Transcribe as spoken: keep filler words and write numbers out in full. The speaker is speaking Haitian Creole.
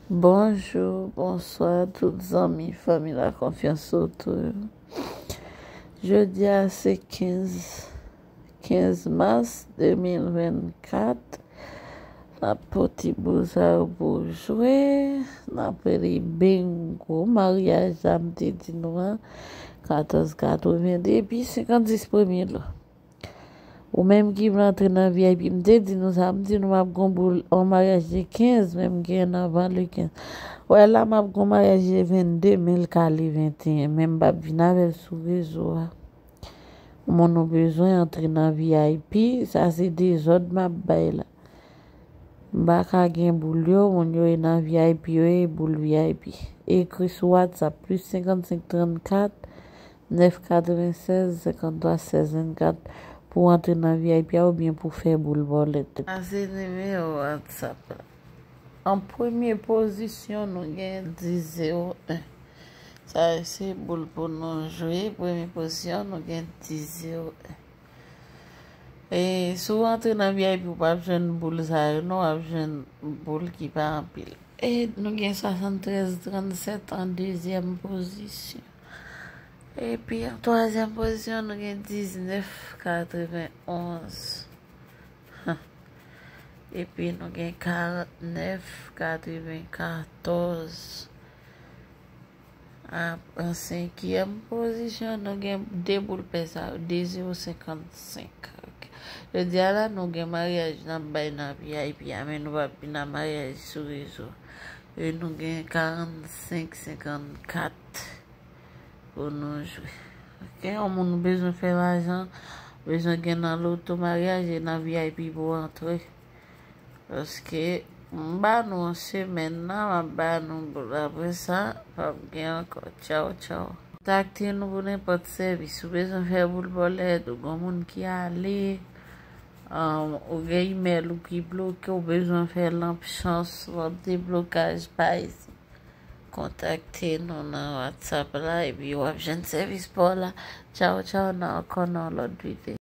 Bonjou, bonswa tout zanmi, fanmi La Confiance Auto yo. Jodi a se kenz, kenz mas de mil vennkat. N ap pote boul sa yo pou jwe. N ap rele bingo. Maryaj la m te di nou an, katòz katreven depi senkannsis premye lo. Ou menm ki vle antre nan V I P, m te di nou sa, m di nou m ap gon boul an maryaj le kenz, men m gen anvan le kenz. Wè la, m ap gon maryaj le vennde, men l ka le venteyen, men m p ap vin avè l sou rezo a. Moun ou bezwen antre nan V I P, sa se dezòd m ap bay la. M pa ka gen boul yo, moun yo e nan V I P, yo e boul V I P. Ekri sou WhatsApp, plis senkannsenk trannkat, nèf katrevensèz, senkanntwa, sèz vennkat pou antre nan V I P a oubyen pou fè boul bòlèt. Sa se nimewo WhatsApp la. An premye pozisyon, nou gen dis zewo en. Sa se boul pou nou jwe. Premye pozisyon, nou gen dis zewo en. E si w antre nan V I P, ou p ap jwenn boul sa yo, non, w ap jwenn boul ki pa anpil. E nou gen swasanntrèz trannsèt an dezyèm pozisyon. Epi an twazyèm pozisyon, nou gen diznèf katrevenonz. Epi nou gen karantnèf katrevenkatòz. Ap, an senkyèm pozisyon, nou gen de boul pè sa yo, de zewo senkannsenk. Ok. Jodi a la, nou gen maryaj n ap bay nan V I P a, men nou p ap vin nan maryaj sou rezo. E nou gen karannsenk senkannkat pou nou jwe. Ok, yon moun bezwen fè lajan, bezwen gen nan loto maryaj e nan V I P pou antre. Paske m ba nou yon semèn nan, m ap ba nou boul. Apre sa, p ap gen ankò. Tchaw, tchaw. Kontakte nou pou nenpòt sèvis. Ou bezwen fè boul bòlèt, ou gon moun ki ale, um, ou gen imèl ou ki bloke, ou bezwen fè lanp chans, lanp deblokaj pa isit. Kontakte nou nan WhatsApp la, epi w ap jwenn sèvis pa w la. Tchaw, tchaw, nan ankò nan yon lòt videyo.